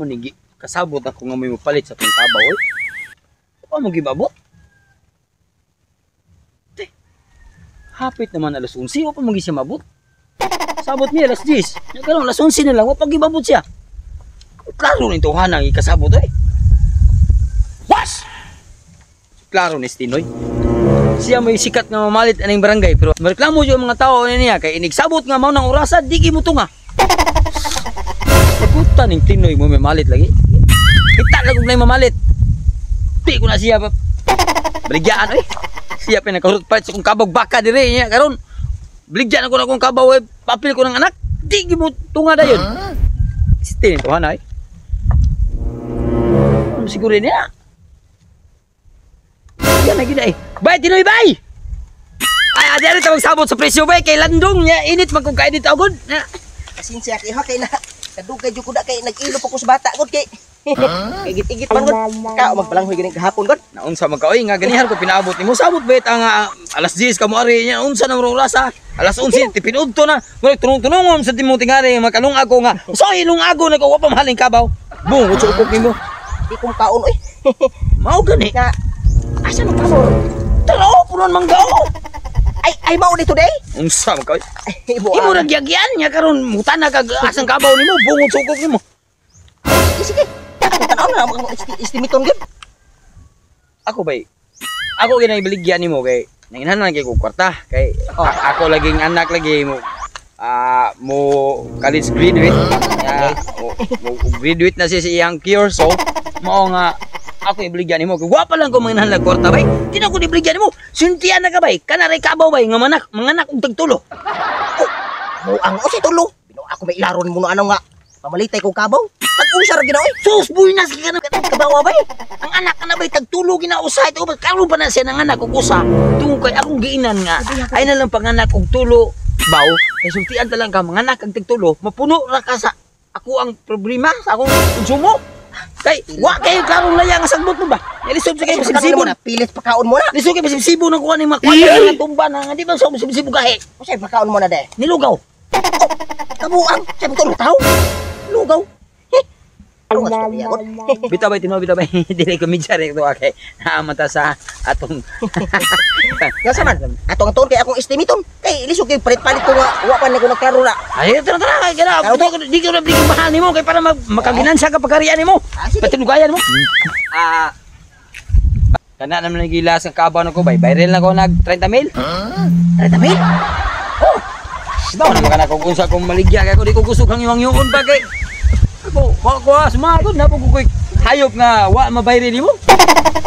man ni kasabot ako nga may mopalit sa tong kabaw oy. Pa mo gibabot? Te. Hapit naman alas 11, wa pa mo siya mabot. Sabot niya alas 10. Nya karon alas 11 na lang, wa pa gibabot siya. Klaro ni tuhan ang ikasabot oy. Was! Klaro ni Stinoy. Siya may sikat nga mamalit aning barangay pero mareklamo jud ang mga tao niya kay inigsabot nga mao nang orasa di mo tunga. Puta ning Tinoy mo may malit lagi. Kita lang kung mamalit. Di ko na siya pa. Baligyaan oy. Siya pa nagkarot palit sa kong kabog baka dire niya karon. Baligyan ako na akong kabaw oy, papil ko ng anak. Di mo tunga dayon. Si Tinoy tuhan ay. Ano siguro niya? Yan na gid ay. Bay Tinoy bay. Ay adi ari ta magsabot sa presyo bay kay landong niya init man kung kainit agod. Pasensya kay ha kay na kadugay jud ko da kay nag-ilo pa ko sa bata gud kay. Kay git-igit man gud. Ka magbalanghoy gani gahapon gud. Naunsa man ka oy nga ganihan ko pinaabot nimo sabot bayt ang alas 10 ka mo ari niya unsa na orasa alas 11 tipinudto na murag tunong-tunongon sa timong tingali makalung ako nga so ilong ago nagawa pa mahaling kabaw. Bung utsukok nimo. Di ko kaon oy. Mao gani. Na asa man kamo? Tara punon manggao. Ay mao ni today. Unsa man ka oy? Ay, Imo nagyagyan niya karon mutana kag asang kabaw nimo bungod sukok nimo. Sige. Tanaw na mo estimiton gyud. Ako bay. Ako ginay baligyan nimo kay nanginahanglan kay kog kwarta kay oh, ako laging anak lagi mo mo college graduate. Mo graduate na siya sa iyang cure so mao nga ako ibaligyan nimo. Kay wa pa lang ko manginahanglan kwarta bay. Di na ko ibaligyan nimo. Suntian na ka bay. Kana ray kabaw bay nga manak manganak og tagtulo. Oh, mo ang usi tulo. Bino ako may ilaron mo no ano nga. Pamalitay ko kabaw. Tag-usa ra ginaoy. Sus buinas ka na kabaw bay. Ang anak ka na bay tagtulo ginausa ito karon pa na siya nang anak og usa. Tungod kay akong giinan nga ay na lang panganak og tulo baw kay sultian ta lang ka manganak ang tagtulo mapuno ra ka sa ako ang problema sa akong konsumo. Kay wa kayo klarong laya nga sagbot mo ba? Nilisod sa kayo masibsibon. Pilit pakaon mo na. Lisod kayo masibsibon ang kuha ni mga kuha nga tumba na nga di ba sa masibsibon gahi. Usay pakaon mo na de. Nilugaw. Oh, kabuang sa tulong taw. Lugaw. Bitaw bay tinuod bitaw bay dili ko media rek to kay naamata sa atong nga sa man atong tuon kay akong estimiton kay lisod kay palit-palit ko nga wa pa na ko nagklaro na. Ay tara tara kay kana di ko na bigyan mahal nimo kay para makaginansa ka pagkarian nimo. Patinugayan mo. Kana naman nagilas ang kabaw nako bay viral na ko nag 30 mil. 30 mil? Oh. Diba naman kana kung unsa kung maligya kay ko di ko kusog ang imong yuon pa kay ako, ko sumagod na po ko hayop nga wa mabayri nimo.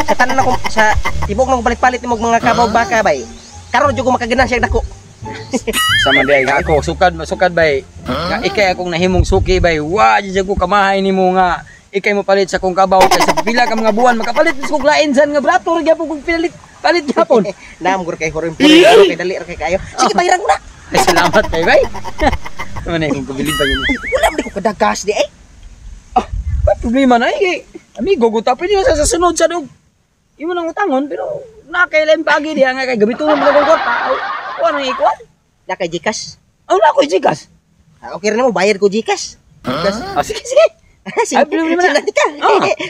Sa tanan ako sa tibok nang palit-palit nimo mga kabaw baka bay. Karon jud ko makaginansya dako. Sa man day ako sukad sukad bay. Nga ikay akong nahimong suki bay. Wa jud ko kamahay nimo nga ikay mo palit sa akong kabaw kay sa pila ka mga buwan makapalit sa kog lain san nga brato ra gyapon kog pinalit palit gyapon. Naam gur kay horim puri kay dali ra kay kayo. Sige bayaran ko na. Ay, salamat kay bay. Man ay kung kabilib ba yun. Wala man ko kadagas di ay. Problema na eh. Amigo, gutapin niyo sa sunod sa dog. Imo nang utangon pero nakailan pagi diha nga kay gamiton mo kong kwarta. Wa nang ikuan. Na kay GCash. Oh, na koy GCash. Okay ra nimo bayad ko GCash. GCash. Ah, sige sige. Sige. Ay, problema na. Ka.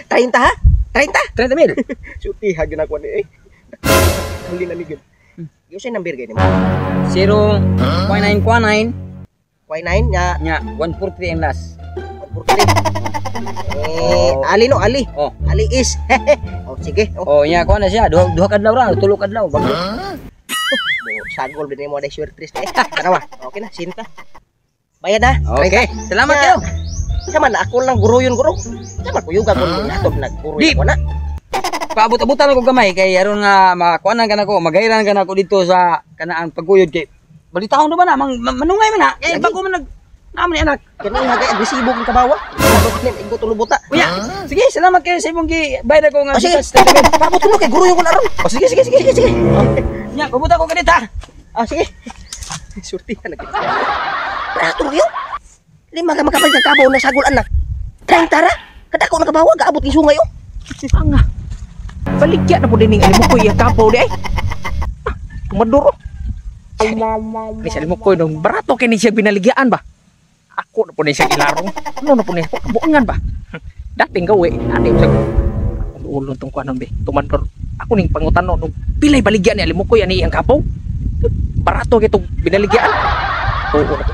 30 ha? 30? 30 mil. Suti ha gyud ako ni eh. Huli na ni gyud. Yung number gay nimo? 0.9 9. 9 nya nya 143 ang last. 143. Eh, Ali no, Ali. Oh. Ali is. Oh, sige. Oh, nya ko na siya. Duha kadlaw ra, tulo kadlaw. Bago. Sagol din mo dai swerte eh. Tanawa. Okay na, sinta. Bayad na. Okay. Salamat kayo. Sama na ako lang guruyon guro. Sama kuyuga ko hatod nagguruyon ko na. Paabot-abutan ako gamay kay aron nga makuanan ka nako, magayran ka nako dito sa kanaang pagkuyod kay balitahon na ba na manungay man na kay bago man nag naman ni anak. Kani hagay agresibo kang kabawa. Igo tulubuta. Uya, sige, salamat kayo sa imong gi bayad ako nga. Oh, sige. Paabot ko kay guruyon ko na ron. Oh, sige sige sige. Sige sige. Nya, pabuta ko kanita. Ah, sige. Surtihan na gid. Brato yo. Lima ka makapal ka kabaw na sagol anak. 30 ra. Kadako na kabawa gaabot ni sungay oh. Anga. Baligya na po din ning alimukoy ang kabaw di ay. Kumaduro. Ni sa alimukoy nung barato kini siya binaligyaan ba? Ako na po ni siya ilarong. Ano na po ni buangan ba? Dating gawi, ate sa ulon tong kuanon be. Tumandor. Ako ning pangutano nung pilay baligyan ni alimukoy ani iyang kabaw. Barato kay tong binaligyan. Tuo na to.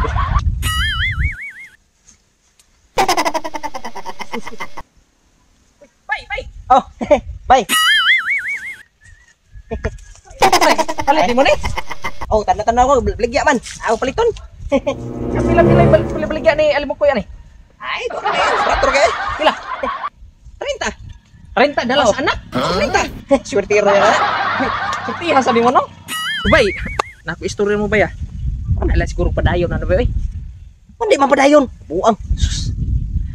Bay, bay. Oh, bay. Palit mo ni. Oh, tanda-tanda ko baligya man. Ako paliton. Pila pila pila baligyan ni alimukoy ani. Ay, ko kayo. Barato kayo. Pila? 30. 30 dalaw sa anak. 30. Swerte ra yan. Sultihan sabi mo no? Bay, naku istorya mo ba ya? Wala lang siguro padayon na ba eh. Hindi man padayon. Buang. Sus.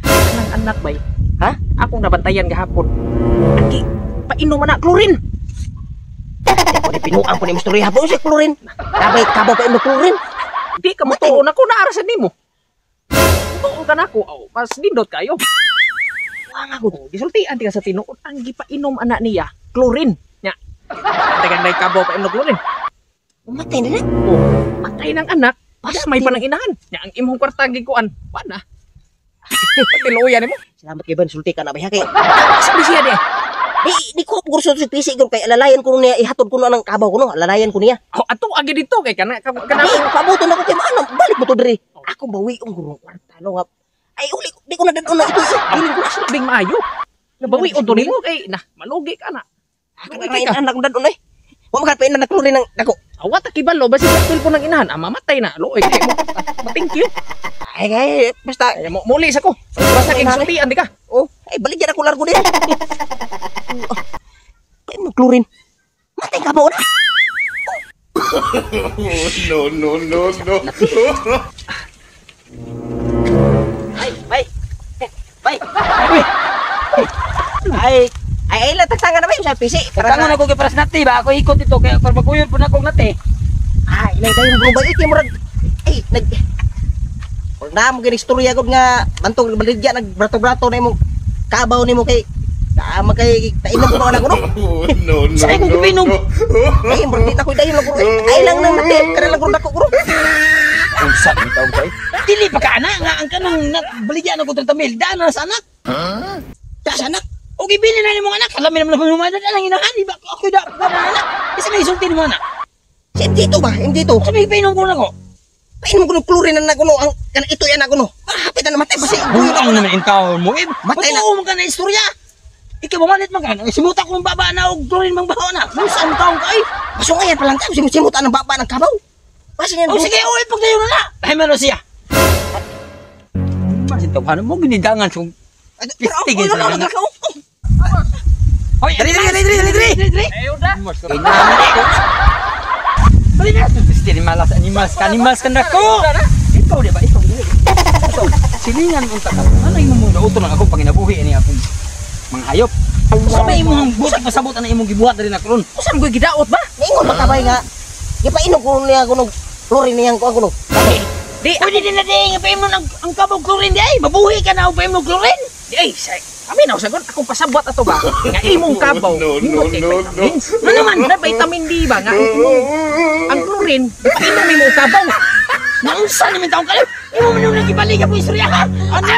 Anang anak bay. Ha? Akong nabantayan gahapon. Aki, painom na chlorine. Ako ni pinuang po ni istorya po si chlorine. Nabay kabaw pa imo chlorine. Di ka mo tuon ako naarasan nimo. Tuon ka nako, aw, mas nindot kayo. Buang ako. Oh, gisultian ti ka sa tinuod ang gipainom anak niya chlorine. Nya. Tagang nay kabaw pa imong chlorine. Umatay na na. Oh, patay ng anak. Pas may panang inahan. Nya ang imong kwarta gikuan. Wa na. Patiluyan nimo. Salamat kay Ban sulti ka na bay kay. Sabi siya di. Di di ko gurso sa PC gud kay alalayan ko niya ihatod ko na ng kabaw ko no. Alalayan ko niya. Oh, ato agi dito kay kana kana Di pabuto na ko kay maano balik mo to diri. Ako bawi ang gurong kwarta no nga. Ay uli di ko na dadon na ito. Bilin ko na sa labing maayo. Nabawi o nimo kay na malugi ka na. Ako na anak ko dadon eh. Wa makapainan na chlorine ng dako. Awa ta kibalo basi sa po ng inahan, ah, mamatay na. Luoy kay mo. Thank you. Ay kay basta Ay, mo muli sa ko. Basta kay sultian di ka. oh, ay baligyan ako largo din. Kay mo chlorine. Matay ka ba na? No, no, no, no. Ay, bay. Bay. Uy. Ay, ay ay lang tagtangan na ba yung sa PC? Para Tangan ako kay paras nati ba ako ikot dito kay para maguyon po na akong nati. Ah, ilay tayo ng global iti murag ay nag Murag na mo ginistorya gud nga bantog baligya nagbrato-brato na imong kabaw nimo kay kaama kay tainom ko na ko no. No, no, Sa akong no, gipinom. no. Ay murag di na ko dayon lang guro. Ay lang nang nati kana lang guro dako guro. Unsa ni taong kay? Dili pa ka ana nga ang kanang baligyan ako 30 mil daan na sa anak. Tas anak. O gibili na nimong anak, alam naman na mga anak inahan, di ba ako da na anak. Isa may isulti nimo anak. Si MJ to ba? MJ to. Sa may painom ko nako. Painom ko ng chlorine na naguno ang kana ito yan naguno. Hapit na namatay basi guyo na Buang naman in taon mo eh. Matay na. Matuo man ka na istorya. Ikaw mamalit man ka. Simuta ko ng baba na og chlorine mang baho na. Unsa ang taon ka eh? Baso ngayon pa lang tayo simutan ng baba ng kabaw. Basi nga O sige, oy pagdayon na na. Ay meron siya. Masin to, paano mo ginidangan kung Tigil sa anak. Hoy, dali dali dali dali dali. Dali. Ayo da. Dali na. Still malas animals ka animals ka nako. Ikaw di ba ikaw di. Ikaw silingan unta ka. Ano imong mong dauto lang ako panginabuhi ani akong mga hayop. Sa may imong busak pasabot ana imong gibuhat diri na karon. Usan ko gidaot ba? Ningon ba kabay nga gipainom ko niya kuno chlorine niyang ko kuno. Di Pwede din na di nga paimnon ang kabog chlorine di ay mabuhi ka na og paimnon chlorine. Di ay say. Kami na sagon akong pasabot ato ba? Nga imong kabaw. No, no, nindot kay no, no. vitamins. Ano man na vitamin D ba nga ang imong ang chlorine painom imo og kabaw. Naunsa naman taong kalim? Imo man nung nagibalik ang istorya ha? Ano?